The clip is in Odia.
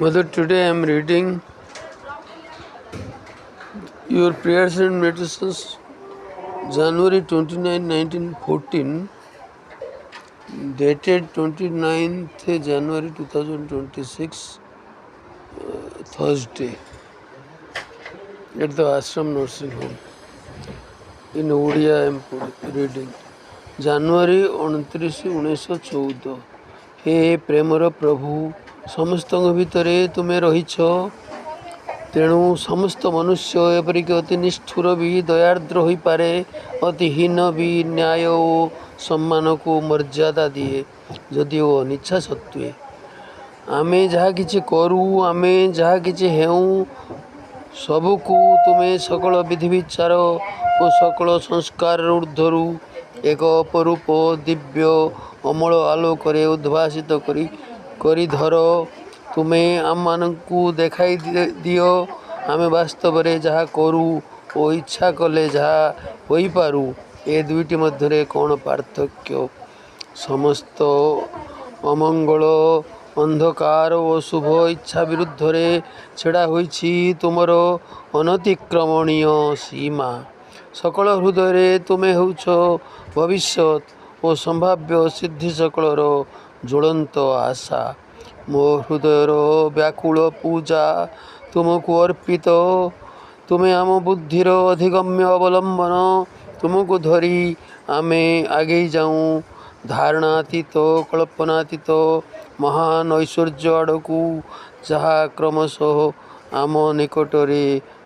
Mother, today I am reading your prayers and meditations, January 29, 1914, dated 29th January 2026, Thursday, at the Ashram Nursing Home. In Odia I am reading. ଜାନୁଆରୀ 29, 1914। ହେ ପ୍ରେମର ପ୍ରଭୁ, ସମସ୍ତଙ୍କ ଭିତରେ ତୁମେ ରହିଛ। ତେଣୁ ସମସ୍ତ ମନୁଷ୍ୟ, ଏପରିକି ଅତି ନିଷ୍ଠୁର ବି ଦୟାର୍ଦ୍ର ହୋଇପାରେ, ଅତି ହୀନ ବି ନ୍ୟାୟ ଓ ସମ୍ମାନକୁ ମର୍ଯ୍ୟାଦା ଦିଏ, ଯଦିଓ ଅନିଚ୍ଛା ସତ୍ତ୍ୱେ। ଆମେ ଯାହା କିଛି କରୁ, ଆମେ ଯାହା କିଛି ହେଉଁ, ସବୁକୁ ତୁମେ ସକଳ ବିଧିବିଚାର ଓ ସକଳ ସଂସ୍କାରର ଊର୍ଦ୍ଧ୍ୱରୁ ଏକ ଅପରୂପ ଦିବ୍ୟ ଅମଳ ଆଲୋକରେ ଉଦ୍ଭାସିତ କରି ଧର। ତୁମେ ଆମମାନଙ୍କୁ ଦେଖାଇ ଦିଅ, ଆମେ ବାସ୍ତବରେ ଯାହା କରୁ ଓ ଇଚ୍ଛା କଲେ ଯାହା ହୋଇପାରୁ, ଏ ଦୁଇଟି ମଧ୍ୟରେ କ'ଣ ପାର୍ଥକ୍ୟ। ସମସ୍ତ ଅମଙ୍ଗଳ, ଅନ୍ଧକାର ଓ ଅଶୁଭ ଇଚ୍ଛା ବିରୁଦ୍ଧରେ ଛିଡ଼ା ହୋଇଛି ତୁମର ଅନତିକ୍ରମଣୀୟ ସୀମା। ସକଳ ହୃଦୟରେ ତୁମେ ହେଉଛ ଭବିଷ୍ୟତ୍ ଓ ସମ୍ଭାବ୍ୟ ସିଦ୍ଧି ସକଳର ଜ୍ୱଳନ୍ତ ଆଶା। ମୋ ହୃଦୟର ବ୍ୟାକୁଳ ପୂଜା ତୁମକୁ ଅର୍ପିତ। ତୁମେ ଆମ ବୁଦ୍ଧିର ଅଧିଗମ୍ୟ ଅବଲମ୍ବନ। ତୁମକୁ ଧରି ଆମେ ଆଗେଇ ଯାଉଁ ଧାରଣାତୀତ, କଳ୍ପନାତୀତ ମହାନ ଐଶ୍ୱର୍ଯ୍ୟ ଆଡ଼କୁ, ଯାହା କ୍ରମଶଃ ଆମ ନିକଟରେ